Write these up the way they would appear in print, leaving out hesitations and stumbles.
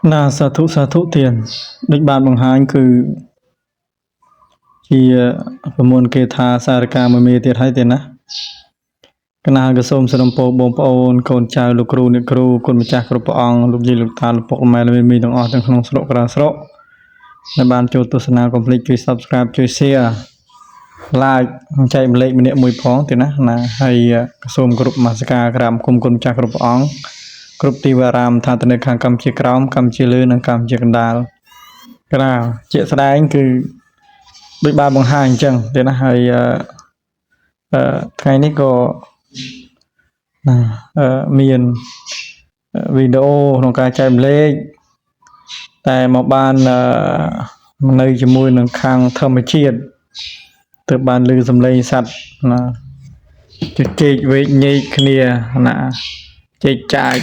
ណាសាធុសាធុទានដូចបានបង្ហាញគឺជាប្រមូលគេថាសារកាមួយមេទៀតហើយទេណាកណាក៏សូមសរំពរបងប្អូនកូនចៅលោកគ្រូអ្នកគ្រូគុណម្ចាស់គ្រប់ព្រះអង្គលោកយាយលោកតាលោកពុកម៉ែលោកមីទាំងអស់ទាំងក្នុងស្រុកក្រៅស្រុកដែលបានចូលទស្សនាកុំភ្លេចជួយ Subscribe ជួយ Share like ចែកម្លែកម្នាក់មួយផងទេណាណាហើយក៏សូមគោរពនមស្ការក្រាបគុំគុណម្ចាស់គ្រប់ព្រះអង្គគ្រប់ទីវអារាមថាទៅនៅខាងកម្ពុជាក្រោមកម្ពុជាលើនិងកម្ពុជាកណ្ដាលក្រាជាក់ស្ដែងគឺដូចបានបង្ហាញអញ្ចឹងទេណាហើយអឺថ្ងៃនេះក៏ណាអឺមានវីដេអូក្នុងការចែកម្លែកតែមកបានអឺនៅជាមួយនឹងខាងធម្មជាតិទើបបានឮសំឡេងសត្វណាជជែកវែកញែកគ្នាណាជែកចាច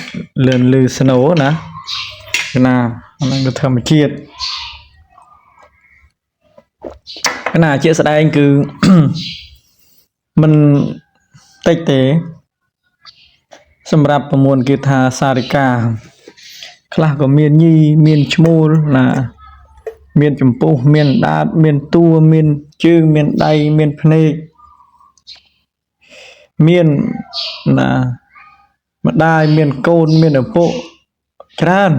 លឿនឮស្នូណាណាហ្នឹងគឺធម្មជាតិណាជាក់ស្ដែងគឺ មិនតិចទេសម្រាប់ប្រមូលគេថាសារិកាខ្លះក៏មានញីមានឈ្មោលណាមានចម្ពុះមានដាតមានតួមានជើងមានដៃមានភ្នែកមានណាម្ដាយមានកូនមានឪពុកច្រើន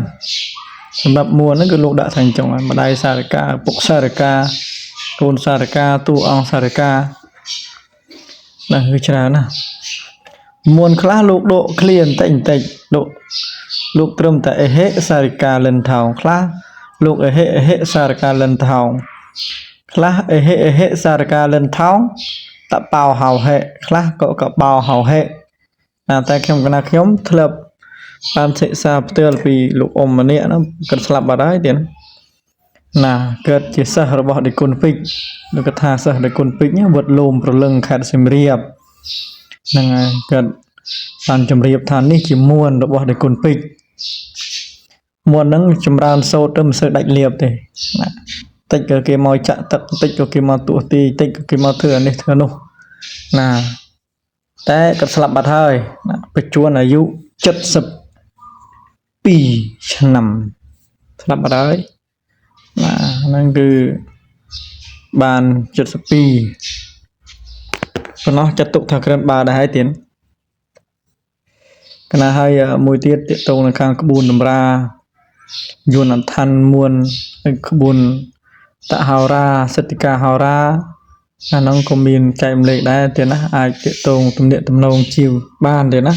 សម្រាប់មួនហ្នឹងគឺលោកដាក់ថាអញ្ចឹងម្ដាយសារិកាឪពុកសារិកាកូនសារិកាតួអង្គសារិកាណាគឺច្រើនណាស់មួនខ្លះលោកដកឃ្លាបន្តិចបន្តិចលោកលោកត្រឹមតែអេហេសារិកាលិនថោងខ្លះលោកអេហេអេហេសារិកាលិនថោងខ្លះអេហេអេហេសារិកាលិនថោងតប៉ោហៅហេខ្លះក៏កបោហៅហេណាតែខ្ញុំកណាខ្ញុំធ្លាប់បានសិក្សាផ្ទាល់ពីលោកអ៊ំម្នាក់ហ្នឹងគាត់ស្លាប់បាត់ហើយទៀតណាកើតជាសិស្សរបស់ដេគុណពេជ្រលោកគាត់ថាសិស្សដេគុណពេជ្រវត្តលោមប្រលឹងខេត្តសៀមរាបហ្នឹងហើយគាត់បានជម្រាបថានេះជាមួនរបស់ដេគុណពេជ្រមួនហ្នឹងចម្រើនសូត្រទៅមិនសូវដាច់លៀបទេណាតិចក៏គេមកចាក់ទឹកតិចក៏គេមកទស្សទីតិចក៏គេមកធ្វើអានេះធ្វើនោះណាតែគាត់ស្លាប់បាត់ហើយណាបច្ចុប្បន្នអាយុ72ឆ្នាំស្លាប់បាត់ហើយណាហ្នឹងគឺបាន72ប៉ុណ្ណោះចាត់ទុកថាក្រិនបាដែរហើយទៀតកណាហើយមួយទៀតតកតងនៅខាងក្បួនតម្រាយួនអដ្ឋានមួនក្បួនតហោរាសិទ្ធិកាហោរាអាហ្នឹងក៏មានចែកម្លែកដែរទៀតណាអាចតកតងទំនាក់ទំនងជីវបានទៀតណា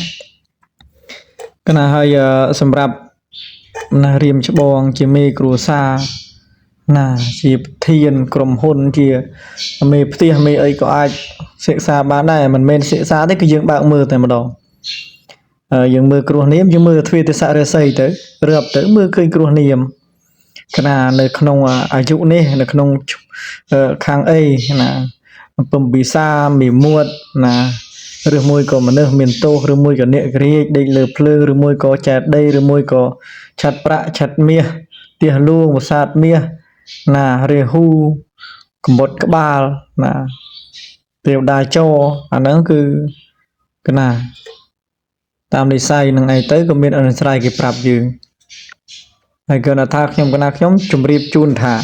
កណាហើយសម្រាប់ណារៀមច្បងជាមេគ្រួសារណាជាប្រធានក្រុមហ៊ុនជាមេផ្ទះមេអីក៏អាចសិក្សាបានដែរមិនមែនសិក្សាទេគឺយើងបើកមើលតែម្ដងយើងមើលគ្រោះនាមយើងមើលទ្វាទសរិស័យទៅរាប់ទៅមើលឃើញគ្រោះនាមកណានៅក្នុងអាយុនេះនៅក្នុងខាងអីណាពំពិសាមីមួតណាឬមួយក៏មនុស្សមានទោសឬមួយក៏អ្នករាជដេកលើភ្លើងឬមួយក៏ចែកដីឬមួយក៏ឆាត់ប្រាក់ឆាត់មាសផ្ទះលួងប្រាសាទមាសណារាហ៊ូកម្បុតក្បាលណាទេវតាចោអាហ្នឹងគឺកណាតាមនិស័យនឹងអីទៅក៏មានអនុស្រ័យគេប្រាប់យើងហើយគឺថាខ្ញុំកណាខ្ញុំជម្រាបជូនថា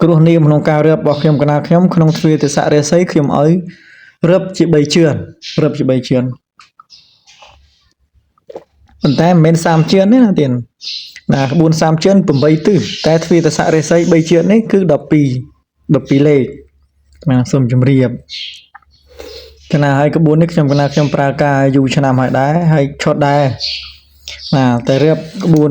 គ្រោះនាមក្នុងការរៀបរបស់ខ្ញុំកណាខ្ញុំក្នុងទ្វាទសរិស័យខ្ញុំឲ្យរៀបជា3ជឿនរៀបជា3ជឿនប៉ុន្តែមិនមែន30ជឿនទេណាទៀតណាក្បួន30ជឿន8ទិសតែទ្វាទសរិស័យ3ជឿននេះគឺ12លេខណាសូមជម្រាបកណាហើយក្បួននេះខ្ញុំកណាខ្ញុំប្រើការយូរឆ្នាំហើយដែរហើយឈុតដែរណាតែរៀបក្បួន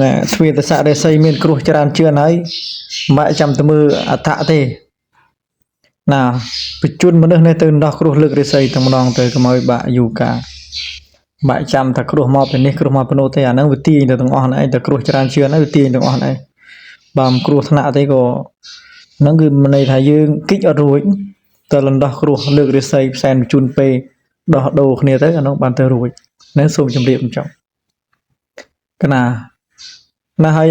ណាទ្វាទសរិស័យមានគ្រោះច្រើនជឿនហើយមិនបាក់ចាំទៅមើលអដ្ឋៈទេណាបញ្ជូនមនុស្សនេះទៅដោះគ្រោះលើករិស័យតែម្ដងទៅកុំឲ្យបាក់យូរកាបាក់ចាំថាគ្រោះមកពីនេះគ្រោះមកពីនោះទេអាហ្នឹងវាទាញទៅទាំងអស់ហ្នឹងឯងតែគ្រោះច្រើនជឿនហ្នឹងវាទាញទាំងអស់ហ្នឹងឯងបើមិនគ្រោះថ្នាក់ទេក៏ហ្នឹងគឺមានន័យថាយើងគិចអត់រួចទៅលំដោះគ្រោះលើករិស័យផ្សែនបញ្ជូនពេលដោះដូរគ្នាទៅអានោះបានទៅរួចហ្នឹងសូមជម្រាបអញ្ចឹងកណាណាហើយ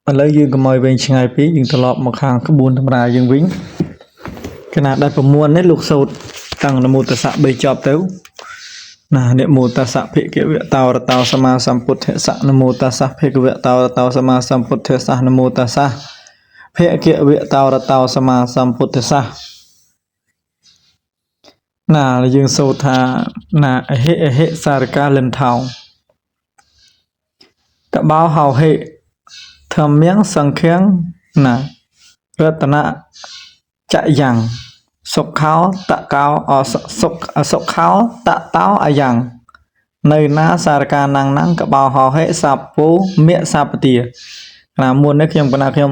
អឺឥឡូវយើងកុំឲ្យវែងឆ្ងាយពេកយើងត្រឡប់មកខាងក្បួនតម្រាយើងវិញកណាដែលប្រមូលនេះលោកសូត្រតាំងនមោតស្សៈ3ចប់ទៅ ណានមោតស្សៈភិក្ខវៈតោរតោសម្មាសម្ពុទ្ធស្សៈនមោតស្សៈភិក្ខវៈតោរតោសម្មាសម្ពុទ្ធស្សៈនមោតស្សៈភិក្ខវៈតោរតោសម្មាសម្ពុទ្ធស្សៈណាយើងសូត្រថាណាអហិអហិសារកាលិនថោងកបោហោហិធម្មំសង្ឃាំងណារតនចយ៉ាងសុខោតកោអសុខសុខោតតោអយ៉ាងនៅណាសារកាណាំងណាំងកបោហោហិសាពូមៈសាពទាណាមុននេះខ្ញុំកណាខ្ញុំ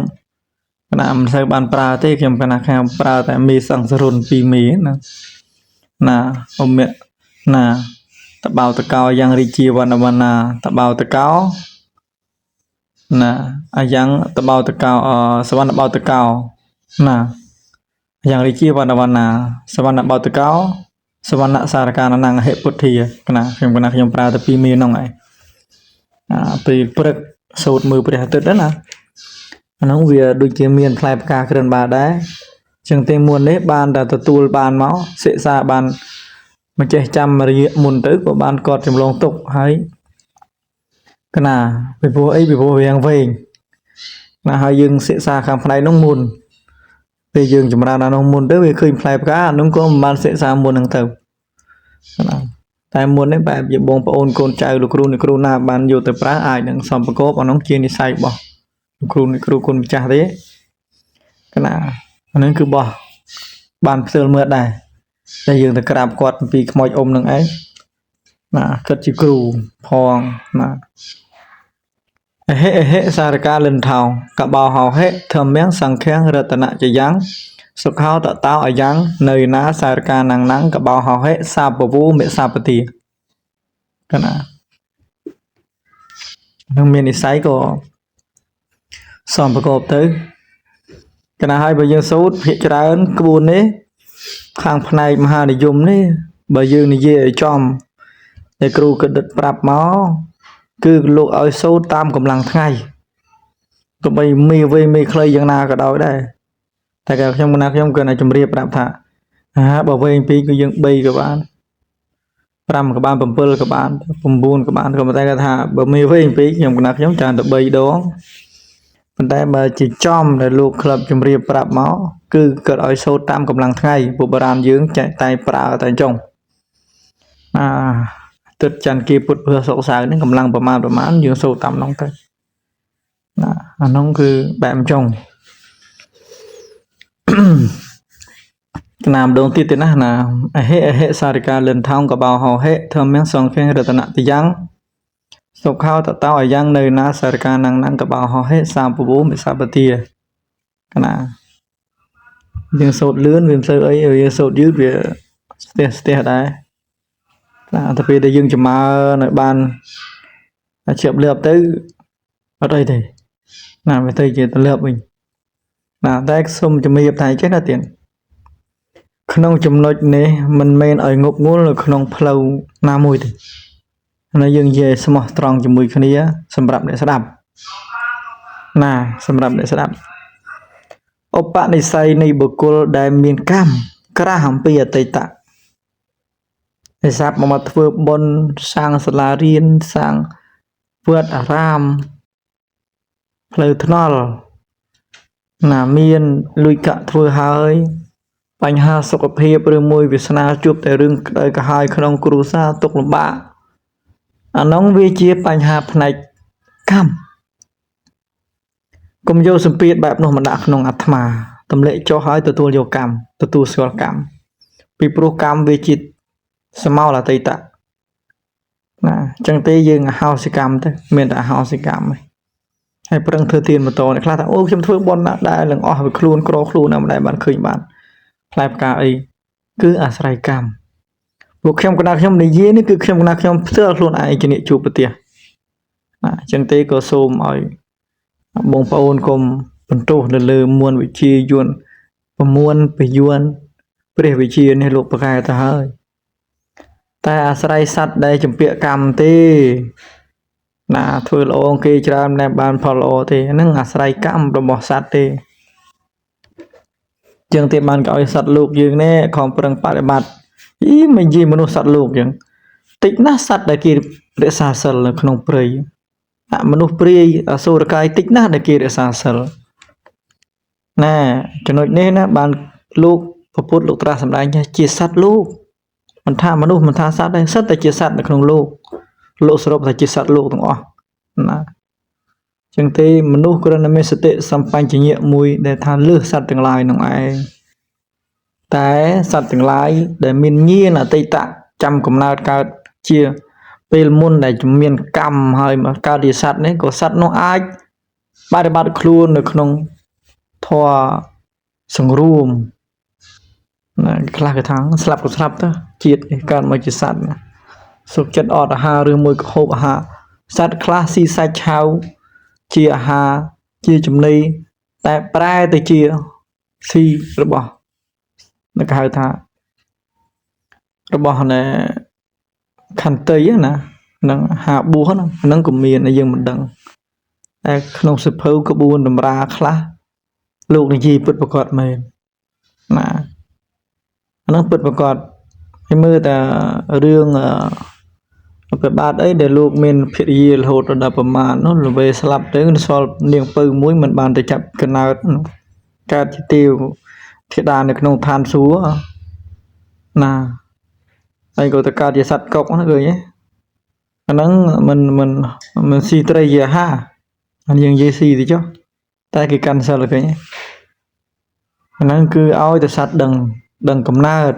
កណាមិនសូវបានប្រើទេខ្ញុំកណាខ្ញុំប្រើតែមេសង្សរុនពីរមេណាណាអមៈណាតបោតកោយ៉ាងរាជាវណ្ណវណ្ណាតបោតកោណាអាយ៉ាងតបោតកោអសវណ្ណបោតកោណាយ៉ាងរាជាវណ្ណវណ្ណាសវណ្ណបោតកោសវណ្ណសារកាននងហិពុទ្ធាកណាខ្ញុំកណាខ្ញុំប្រើតែពីរមេហ្នឹងឯងអាពេលព្រឹកសូត្រមើលព្រះអាទិត្យណាអាហ្នឹងវាដូចជាមានផ្លែផ្កាក្រិនបាដែរចឹងទេមុននេះបានតែទទួលបានមកសិក្សាបានមកចេះចាំរយៈមុនទៅក៏បានកត់ចម្លងទុកហើយកណាពីព្រោះអីពីព្រោះវាងវែងណាហើយយើងសិក្សាខាងផ្នែកនោះមុនពេលយើងចម្រើនអានោះមុនទៅវាឃើញផ្លែផ្កាអានោះក៏មិនបានសិក្សាមុនហ្នឹងទៅណាតែមុននេះបែបជាបងប្អូនកូនចៅលោកគ្រូអ្នកគ្រូណាបានយកទៅប្រើអាចនឹងសំប្រកបអានោះជានិស័យរបស់លោកគ្រូអ្នកគ្រូគុណម្ចាស់ទេកណាអានឹងគឺបោះបានផ្សិលមើលដែរតែយើងទៅក្រាបគាត់អំពីខ្មោចអ៊ំនឹងឯងណាគិតជាគ្រូផងណាអហិអហិសារកាលិនថោកបោហោហិធម្មំសង្ឃាំងរតនចយ៉ាងសុខោតតោអយ៉ាងនៅណាសារកាណាំងណាំងកបោហោហិសាពវូមិសាពទាកណានឹងមាននិស័យក៏សំប្រកបទៅកណាហើយបើយើងសូត្រភាកច្រើនក្បួននេះខាងផ្នែកមហានិយមនេះបើយើងនិយាយឲ្យចំតែគ្រូកដិតប្រាប់មកគឺលោកឲ្យសូត្រតាមកម្លាំងថ្ងៃទោះបីមេវែងមេខ្លីយ៉ាងណាក៏ដោយដែរតែក៏ខ្ញុំណាខ្ញុំគឺតែជម្រាបប្រាប់ថាអាបើវែងពេកគឺយើង3ក៏បាន5ក៏បាន7ក៏បាន9ក៏បានក៏ប៉ុន្តែគាត់ថាបើមេវែងពេកខ្ញុំណាខ្ញុំច្រើនតែ3ដងប៉ុន្តែបើជាចំដែលលោកក្លឹបជម្រាបប្រាប់មកគឺគាត់ឲ្យសូត្រតាមកម្លាំងថ្ងៃពួកបុរាណយើងចែកតែប្រើតែអញ្ចឹងអាទឹកច័ន្ទគីពុទ្ធពហសុកសៅនេះកម្លាំងប្រមាណយើងសូត្រតាមនោះទៅណាអានោះគឺបែបអញ្ចឹង ណាមដងទៀតទេណាណាអហិអហិសារិកាលិនថោងកបោហោហិធម្មំសង្ឃេរតនតិយ៉ាងសុខោតតោអយ៉ាងនៅណាសារិកាណាំងណាំងកបោហោហិសាពវមិសាពទាកណាយើងសូត្រលឿនវាមិនសូវអីយើងសូត្រយឺតវាស្ទះស្ទះដែរណាតែពេលដែលយើងចម្រើនឲ្យបានជាប់លាបទៅអត់អីទេណាវាទៅជាទលាបវិញណាតែសូមជំរាបថាចេះណាទៀតក្នុងចំណុចនេះមិនមែនឲ្យងប់ងល់នៅក្នុងផ្លូវណាមួយទេណាយើងនិយាយស្មោះត្រង់ជាមួយគ្នាសម្រាប់អ្នកស្ដាប់ណាសម្រាប់អ្នកស្ដាប់ឧបនិស្ស័យនៃបុគ្គលដែលមានកម្មក្រាស់អំពីអតីតឯសាប់មកធ្វើបុណ្យសាងសាលារៀនសាងវត្តអារាមផ្លូវថ្នល់ណាមានលុយកាក់ធ្វើហើយបញ្ហាសុខភាពឬមួយវាសនាជួបតែរឿងក្តៅក្រហាយក្នុងគ្រួសារទុកលំបាកអានោះវាជាបញ្ហាផ្នែកកម្មកុំយកសម្ពាធបែបនោះមកដាក់ក្នុងអាត្មាទម្លាក់ចុះហើយទទួលយកកម្មទទួលស្គាល់កម្មពីព្រោះកម្មវាជាសមោលអតីតណាអញ្ចឹងទេយើងអហោសិកម្មទៅមានតែអហោសិកម្មឯងហើយប្រឹងធ្វើទានបន្តអ្នកខ្លះថាអូខ្ញុំធ្វើបុណ្យណាស់ដែរនឹងអស់វាខ្លួនក្រខ្លួនណាមិនដែលបានឃើញបានផ្លែផ្កាអីគឺអាស្រ័យកម្មពួកខ្ញុំកណ្ដាលខ្ញុំនិយាយនេះគឺខ្ញុំកណ្ដាលខ្ញុំផ្ទាល់ខ្លួនឯងជាអ្នកជួបប្រទះណាអញ្ចឹងទេក៏សូមឲ្យបងប្អូនកុំបន្ទោសនៅលើមួនវិជាយួនប្រមួនពយួនព្រះវិជានេះលោកប្រកែទៅហើយតែអាស្រ័យសត្វដែលជំពាក់កម្មទេណាធ្វើល្អគេច្រើនមិនដែលបានផលល្អទេហ្នឹងអាស្រ័យកម្មរបស់សត្វទេជាងទេបានក៏ឲ្យសត្វលោកយើងនេះខំប្រឹងបប្រតិបត្តិអីមិននិយាយមនុស្សសត្វលោកចឹង តិចណាស់សត្វដែលគេរក្សាសិលនៅក្នុងព្រៃអមនុស្សព្រាយអសុរកាយតិចណាស់ដែលគេរក្សាសិលណាចំណុចនេះណាបានលោកព្រះពុទ្ធលោកត្រាស់សម្ដែងថាជាសត្វលោកមិនថាមនុស្សមិនថាសត្វទេសិតតែជាសត្វនៅក្នុងលោកលោកសរុបថាជាសត្វលោកទាំងអស់ណាចឹងទេមនុស្សគ្រាន់តែមានសតិសម្បញ្ញៈមួយដែលថាលើសសត្វទាំងឡាយនោះឯងតែសត្វទាំងឡាយដែលមានញាណអតីតចាំកំណើតកើតជាពេលមុនដែលមានកម្មហើយមកកើតជាសត្វនេះក៏សត្វនោះអាចបប្រតិបត្តិខ្លួននៅក្នុងធម៌សង្រួមណាខ្លះគេថាស្លាប់ក៏ស្លាប់ទៅជាតិនេះកើតមកជាសត្វណាសុខចិត្តអត់អាហារឬមួយក៏ហូបអាហារសត្វខ្លះស៊ីសាច់ឆៅជាអាហារជាចំណីតែប្រែទៅជាស៊ីរបស់គេហៅថារបស់ណែខន្តីណានឹងអាហារបួសហ្នឹងហ្នឹងក៏មានតែយើងមិនដឹងតែក្នុងសៀវភៅក្បួនតម្រាខ្លះលោកនិយាយពិតប្រាកដមែនណាអាហ្នឹងពិតប្រាកដហើយមើលតែរឿងព្រះបាទអីដែលលោកមានភរិយារហូតដល់ប្រមាណនោះលវេស្លាប់ទៅសល់នាងពៅមួយមិនបានទៅចាប់កណើតនោះកើតជាទេវធីតានៅក្នុងឋានសួគ៌ណាហើយក៏ទៅកើតជាសត្វកុកហ្នឹងឃើញទេអាហ្នឹងមិនមិនមិនស៊ីត្រីជាអាហារអានេះយើងនិយាយស៊ីទៅចុះតែគេកាន់សិលឃើញទេអាហ្នឹងគឺឲ្យតែសត្វដឹងដឹងកំណើត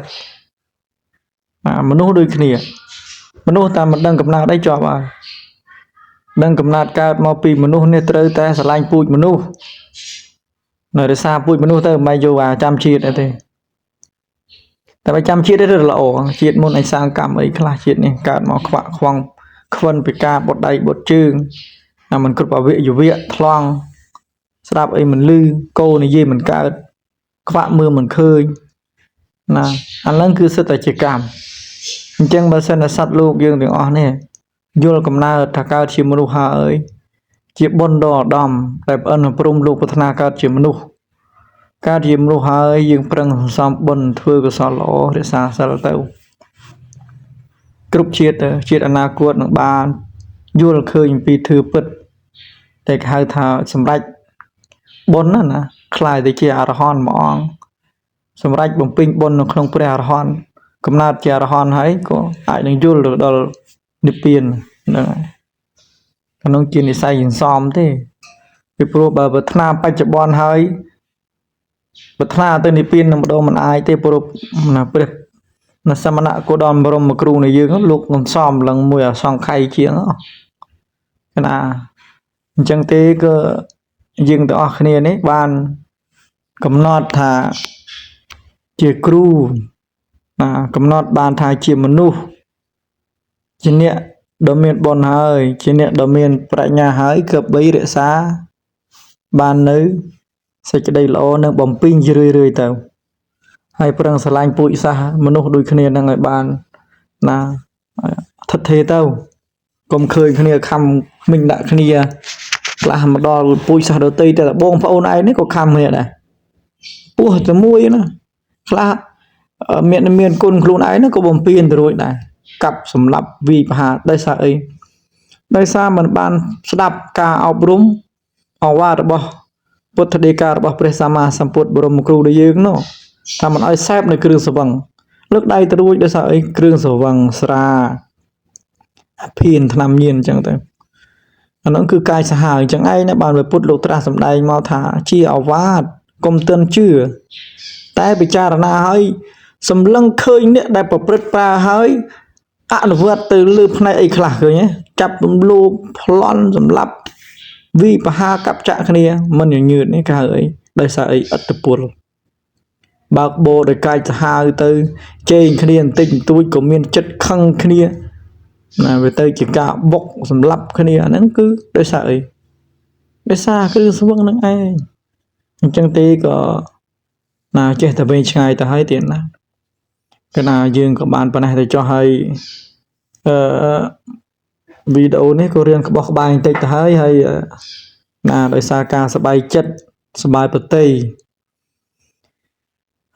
អាមនុស្សដូចគ្នាមនុស្សតាមមិនដឹងកំណើតអីជាប់ហើយដឹងកំណើតកើតមកពីមនុស្សនេះត្រូវតែស្រឡាញ់ពូជមនុស្សនៅរក្សាពូជមនុស្សទៅមិនបាច់យកអាចាំជាតិអីទេតែបើចាំជាតិទេល្អជាតិមុនឯងសាងកម្មអីខ្លះជាតិនេះកើតមកខ្វាក់ខ្វង់ខ្វិនពីការបត់ដៃបត់ជើងអាមិនគ្រប់អវយវៈថ្លង់ស្ដាប់អីមិនឮកោនិយាយមិនកើតខ្វាក់មើលមិនឃើញណាអាហ្នឹងគឺសិតតែជាកម្មអញ្ចឹងបើសិនតែសត្វលោកយើងទាំងអស់នេះយល់កំណើតថាកើតជាមនុស្សហើយជាបុណ្យដ៏ឧត្តមដែលប្អូនព្រំលោកប្រាថ្នាកើតជាមនុស្សកើតជាមនុស្សហើយយើងប្រឹងសន្សំបុណ្យធ្វើកុសលល្អរក្សាសិលទៅគ្រប់ជាតិទៅជាតិអនាគតនឹងបានយល់ឃើញអំពីធម៌ពិតតែគេហៅថាសម្រេចបុណ្យណាណាក្លាយទៅជាអរហន្តមួយអង្គសម្រេចបំពេញបុណ្យនៅក្នុងព្រះអរហន្តកំណើតជាអរហន្តហើយក៏អាចនឹងយល់ទៅដល់និព្វានហ្នឹងហើយក្នុងជានិស័យសន្សំទេពីព្រោះបើប្រាថ្នាបច្ចុប្បន្នហើយប្រាថ្នាទៅនិព្វាននឹងម្ដងមិនអាចទេព្រោះណាព្រះណាសមណៈគោតមបរមគ្រូនៃយើងលោកសន្សំឡើងមួយអសង្ខ័យជាងណាអញ្ចឹងទេក៏យើងទាំងអស់គ្នានេះបានកំណត់ថាជាគ្រូណាកំណត់បានថាជាមនុស្សជាអ្នកដ៏មានបុណ្យហើយជាអ្នកដ៏មានប្រាជ្ញាហើយគប្បីរក្សាបាននៅសេចក្តីល្អនិងបំពេញជារឿយៗទៅហើយប្រឹងស្រឡាញ់ពូជសាសន៍មនុស្សដូចគ្នានឹងឲ្យបានណាថិតថេរទៅកុំឃើញគ្នាខំមិញដាក់គ្នាខ្លះមកដល់ពូជសាសន៍ដទៃតែបងប្អូនឯងនេះក៏ខំគ្នាដែរពោះតែមួយណាខ្លះមានមានគុណខ្លួនឯងនោះក៏បំពេញទៅរួចដែរកាប់សម្លាប់វាយប្រហារដោយសារអីដោយសារមិនបានស្ដាប់ការអប់រំអវាទរបស់ពុទ្ធដីការបស់ព្រះសម្មាសម្ពុទ្ធបរមគ្រូដែលយើងនោះថាមិនឲ្យសេពនៅគ្រឿងស្រវឹងលើកដៃទៅរួចដោយសារអីគ្រឿងស្រវឹងស្រាអាភៀនថ្នាំញៀនអញ្ចឹងទៅអានោះគឺកាយសាហាវអញ្ចឹងឯងណាបានព្រះពុទ្ធលោកត្រាស់សម្ដែងមកថាជាអវាទកុំទិនជឿតែពិចារណាឲ្យសម្លឹងឃើញអ្នកដែលប្រព្រឹត្តប្រើហើយអនុវត្តទៅលើផ្នែកអីខ្លះឃើញទេចាប់រំលោភប្លន់សម្លាប់វិបហាកັບចាក់គ្នាមិនញញើតនេះគេហៅអីដោយសារអីអត្តពលបើកបោដោយកាយសាហាវទៅជេងគ្នាបន្តិចបន្តួចក៏មានចិត្តខឹងគ្នាណាវាទៅជាការបុកសម្លាប់គ្នាអាហ្នឹងគឺដោយសារអីដោយសារគ្រឿងស្វឹងហ្នឹងឯងអញ្ចឹងទេក៏ណាចេះតែវែងឆ្ងាយទៅហើយទៀតណាកាលណាយើងក៏បានប៉ុណ្ណេះទៅចុះហើយអឺវីដេអូនេះក៏រៀនក្បោះក្បាយបន្តិចទៅហើយហើយណាដោយសារការសប្បាយចិត្តសប្បាយប្រតិ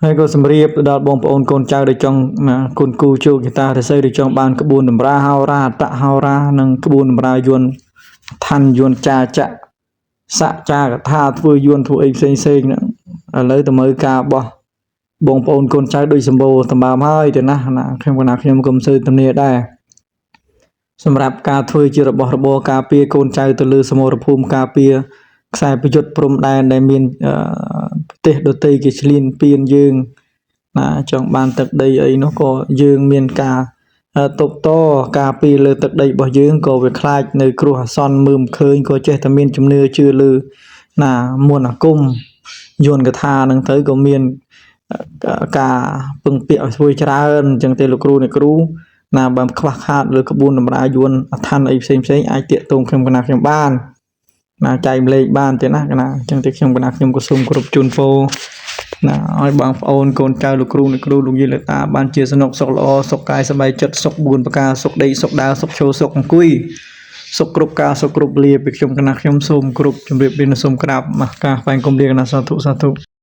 ហើយក៏សម្រៀបទៅដល់បងប្អូនកូនចៅដែលចង់ណាគុណគូជោគជតារិស័យដែលចង់បានក្បួនតម្រាហោរាអតហោរានិងក្បួនតម្រាយន្តឋានយន្តចាចៈសច្ចាកថាធ្វើយន្តធ្វើអីផ្សេងផ្សេងហ្នឹងឥឡូវទៅមើលការបោះបងប្អូនកូនចៅដូចសម្បូរសម្បើមហើយទៅណាណាខ្ញុំកណាខ្ញុំក៏មិនសូវទំនាដែរសម្រាប់ការធ្វើជារបស់របរការពារកូនចៅទៅលើសមរភូមិការពារខ្សែប្រយុទ្ធព្រំដែនដែលមានប្រទេសដទៃគេឈ្លានពានយើងណាចង់បានទឹកដីអីនោះក៏យើងមានការតបតការពារលើទឹកដីរបស់យើងក៏វាខ្លាចនៅគ្រោះអាសន្នមើលមិនឃើញក៏ចេះតែមានជំនឿជឿលើណាមន្តអាគមយន្តកថានឹងទៅក៏មានការពឹងពាក់ឲ្យធ្វើច្រើនអញ្ចឹងទេលោកគ្រូអ្នកគ្រូណាបើខ្វះខាតលើក្បួនតម្រាយន្តអឋានអីផ្សេងផ្សេងអាចតាកទងខ្ញុំកណាខ្ញុំបានណាចែកម្លេចបានទេណាកណាអញ្ចឹងទេខ្ញុំកណាខ្ញុំក៏សូមគោរពជូនពរណាឲ្យបងប្អូនកូនចៅលោកគ្រូអ្នកគ្រូលោកយាយលោកតាបានជាសំណុកសុខល្អសុខកាយសប្បាយចិត្តសុខ4ប្រការសុខដេកសុខដើរសុខឈរសុខអង្គុយសុខគ្រប់ការសុខគ្រប់លាពីខ្ញុំកណាខ្ញុំសូមគោរពជម្រាបលានិងសូមក្រាបមកការខ្វែងគុំលាកណាសាធុសាធុ។